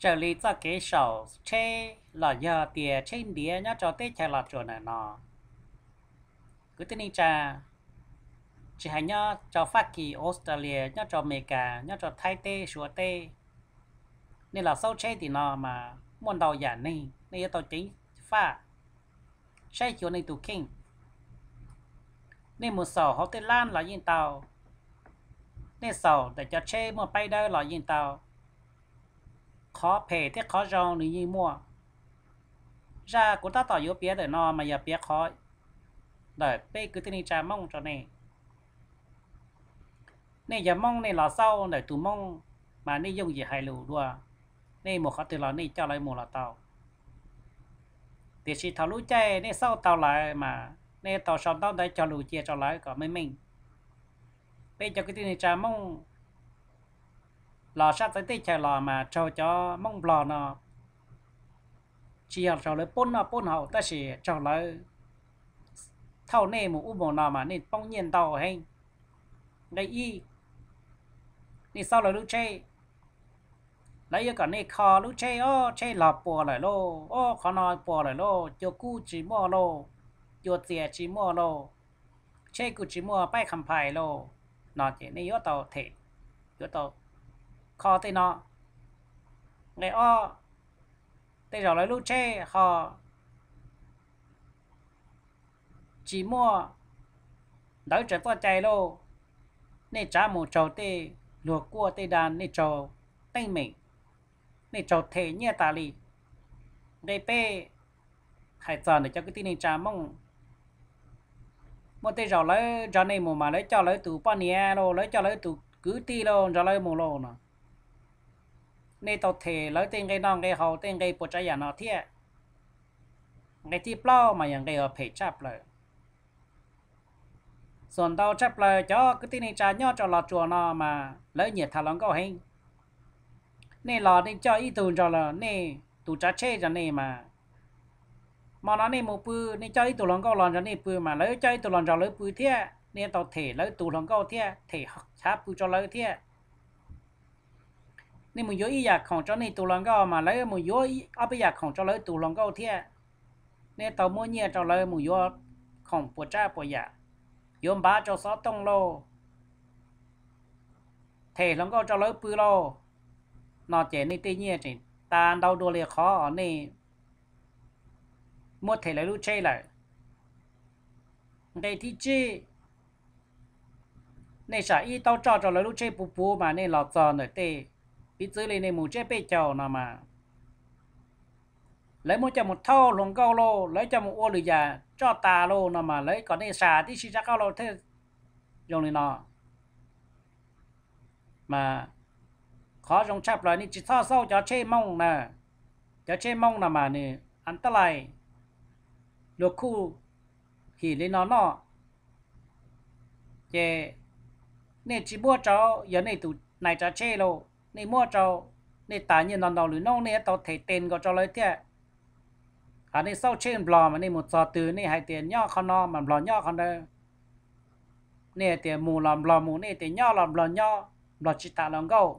Raws li txoj kev saum tsheb los yog tias tsheb ntiav nyob rau teb chaws Los Tsuas ntawm no, kwv tij neej tsa tsis hais nyob rau Fab Kis, Australia, nyob rau Amelikas, nyob rau Thaib teb, Suav teb, nej los xauj tsheb tim no mas muaj ntau yam neeg, nej yuav tau ceev faj saib xyuas nej tus kheej. Nej mus xaus hauv tej lab los yeej tau, nej xaus ntawm cov tsheb muaj paib dawb los yeej tau. Qhov phem thiab qhov zoo nws yeej muaj. Zaj kuv tab tom yuav piav ntawm no mas yog piav qhov ntawm peb kwv tij neej tsa Hmoob rau nej. Nej yog Hmoob nej los xauj ntawm tus Hmoob mas nej yooj yim hais lus dua, nej mus qhov twg los nej coj lawv mus los tau. Tiam sis thaum lub caij nej xauj tau lawv mas nej tau sau ntaub ntawv cog lus cia rau lawv kom meej meej. Peb cov kwv tij neej tsa Hmoob los sab txawv teb chaws los mas raug cov Hmoob Nplog no tsis yog raug lawv poob noj poob haus tab sis raug lawv thauj nej mus ub mus no mas nej poob nyiaj ntau heev. Nqe ib, nej xauj lawv lub tsheb, lawv yuav kom nej kho lub tsheb, o, tsheb los puas lawm lauj, o, qhov no puas lawm lauj, cua kub tsis muaj lauj, cua txias tsis muaj lauj, tsheb kuj tsis muaj paib qham phais lauj, no ces nej yuav tau them, yuav tau kho tej no. Nqe ob, tej zaum lawv lub tsheb ho tsis muaj ntawv tsaws txoj cai lauj, nej tsav mus raug tej luag kuaj tej da, nej raug teeb meem, nej raug them nyiaj tas li. Nqe peb, hais txog ntawm cov kwv tij neej tsa Hmoob, muaj tej zaum lawv nrog nej mus mas lawv coj lawv tus poj niam lauj, lawv coj lawv tus kwv tij lauj, nrog lawv mus lauj no, nej tau them lawv tej nqe noj nqe haus, tej nqe puas tsav yam no thiab. Nqe thib plaub mas yog nqe uas phem tshaj plaws. Xuam ntau tshaj plaws cov kwv tij neej tsa nyob rau Los Tsuas no mas lawv nyiam tham hluas nkauj heev. Nej los nej coj ib tug nrog los nej tus tsav tsheb rau nej mas, hmo no nej mus pw, nej coj ib tug hluas nkauj los nrog nej pw mas lawv coj ib tug los nrog lawv pw thiab, nej tau them lawv tus hluas nkauj thiab, them chav pw rau lawv thiab. Nej mus yuav ib yam khoom rau nej tus hluas nkauj mas lawv mus yuav ob peb yam khoom rau lawv tus hluas nkauj thiab. Nej tau muab nyiaj rau lawv mus yuav khoom puas tsav puas yam, yuav npav rau xov tooj lauj, them hluas nkauj rau lawv pw lauj, no ces nej tej nyiaj tseem tas ntau dua li qhov nej muab them lawv lub tsheb lawm. Nqe thib tsib, nej sam ib taub roj rau lawv lub tsheb puv puv mas nej los txog ntawm tej, piv txwv li nej mus tsiab peb caug no mas lawv muab coj mus thauj hluas nkauj lauj, lawv coj mus ua lwm yam roj tas lauj no mas lawv kom nej sam tib si rov qab los thiaj zoo li no. Mas qhov zoo tshaj plaws nej tsis txhob xauj cov tsheb Hmoob na. Cov tsheb Hmoob no mas nws antab lais, luag khuj him li no noj, ces nej tsis muab rau yog nej tus nais tsav tsheb lauj, nej muab rau, nej tas nyiaj ntau ntau lwm hnub nej yuav tau them tes nkaus rau lawv thiab. Hos nej xauj tsheb Nplog mas nej mus txog twg nej hais tias nyob qhov no mas Nplog nyob qhov ntawd. Nej hais tias mus los Nplog mus, nej tias nyob los Nplog nyob, Nplog tsis tham hluas nkauj.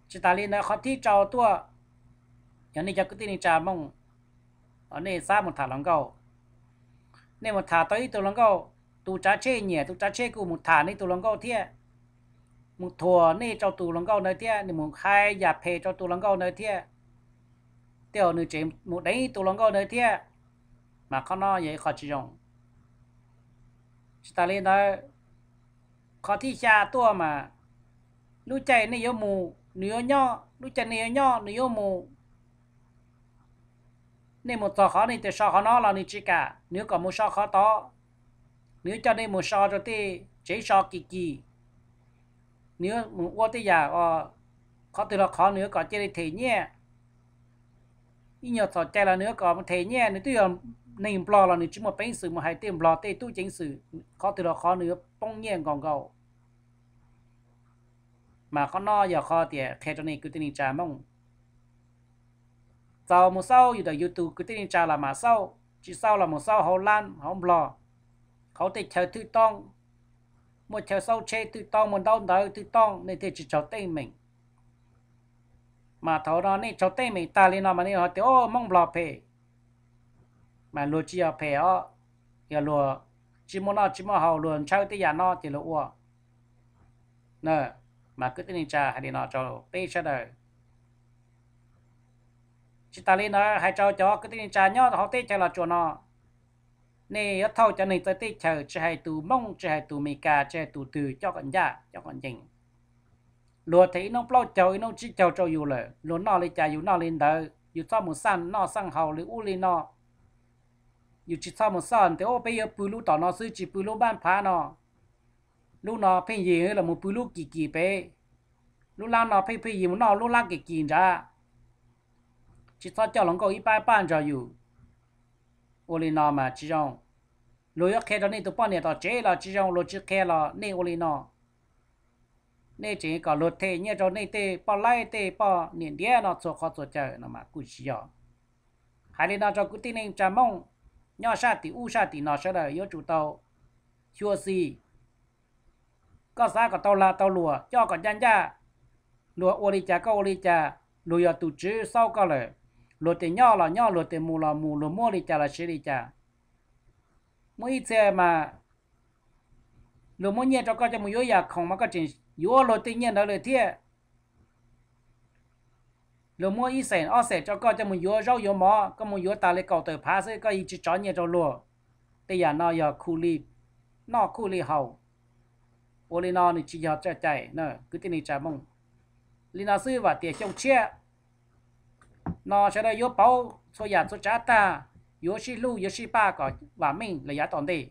Tsis tas li ntawd qhov thib rau tuaj, yog nej cov kwv tij neej tsa Hmoob, nej xav mus tham hluas nkauj, nej mus tham tau ib tug hluas nkauj, tus tsav tsheb nyiam, tus tsav tsheb kuj mus tham nej tus hluas nkauj thiab, mus thuam nej rau tus hluas nkauj ntawd thiab, nws mus hais yam phem rau tus hluas nkauj ntawd thiab, tej zaum nws tseem mus deev tus hluas nkauj ntawd thiab, mas qhov no yog ib qho tsis zoo. Tsis tas li ntawd, qhov thib xya tuaj mas lub caij nej yuav mus nws yuav nyob, lub caij nej yuav nyob nws yuav mus. Nej mus txog qhov nej tias so qhov no los nws tsis kam, nws yuav kom mus so qhov tod. Nws yuav coj nej mus so rau tej tsev so kim kim, nws yuav mus ua tej yam, qhov twg los qhov nws yuav kom cia li them nyiaj. Ib nyuag txhaum cai los nws yuav kom them nyiaj, nws twb yog neeg Nplog los nws tsis muaj peev xwm mus hais tej Nplog tej tub ceev xwm, qhov twg los qhov nws yuav poob nyiaj nkaus nkaus. Mas qhov no yog qhov tias qhia rau nej kwv tij neej tsa Hmoob, txaus mus xauj yus ntawm YouTube kwv tij neej tsa los mas xauj, tsis xauj los mus xauj hauv lab hauv Nplog, hauv tej chaw thwj toob, muaj chaw xauj tsheb thwj toob, muaj ntaub ntawv thwj toob, nej thiaj tsis raug teeb meem. Mas thaum no nej tsaug teeb meem tag li no mas nej ho tias o Hmoob Nplog phem. Mas luag tsis yog phem os, yog luag tsis muaj noj tsis muaj haus, luag ntshaw tej yam no ces luag ua. Mas kwv tij neej tsa hais li no rau peb sawv daws. Tsis tas li ntawd hais rau cov kwv tij neej tsa nyob hauv teb chaws Los Tsuas no, nej yuav thauj cov neeg txawv teb chaws, tsis hais tus Hmoob, tsis hais tus Amelikas, tsis hais tus twg, coj kom ncaj coj kom ncees. Luag them ib hnub plaub caug ib hnub tsib caug rau yus lawm, luag noj li cas yus noj li ntawd, yus txhob mus xaj noj xaj haus li ub li no. Yus tsis txhob mus xaj tias o peb yuav pw lub tom no xwb tsis pw lub npab phav no. Lub no pheej yig los mus pw lub kim kim pem, lub lab no pheej pheej yig mus noj lub lab kim kim nrad. Tsis txhob coj hluas nkauj ib pab paj nrog yus. Ua li no mas tsis zoo. Luag yuav qhia rau nej tus poj niam tom tsev los tsis zoo, luag tsis qhia los nej ua li no. Nej tseem kom luag them nyiaj rau nej tej poj laib tej poj niam ntiav no txhua qhov txhua chaw no mas kuj tsis yog. Hais li no rau kwv tij neej tsa Hmoob nyob sab tim ub sab tim no sawv daws yuav tsum tau xyuam xim. Koj xav kom tau lag tau luam coj kom ncaj ncaj. Luag ua li cas koj ua li cas, luag yog tus tswv xauj koj lawm. Luag tias nyob los nyob, luag tias mus los mus, luag muab li cas los siv li cas. Muaj ib txhia mas luag muab nyiaj rau koj coj mus yuav yam khoom mas koj tseem yuav luag tej nyiaj ntawd lawm thiab. Luag muab ib xees ob xees rau koj coj mus yuav zaub yuav mov, koj mus yuav tas li kaum tawm phav xwb koj yeej tsis tso nyiaj rau luag. Tej yam no yog khuj li noj khuj li haus. Ua li no nws tsis yog txoj cai kwv tij neej tsa Hmoob. Li no xwb vam tias xyoo tshiab no sawv daws yuav pauv txhua yam txhua tsav tag, yuav sib hlub yuav sib pab kom vam meej los yav tom ntej.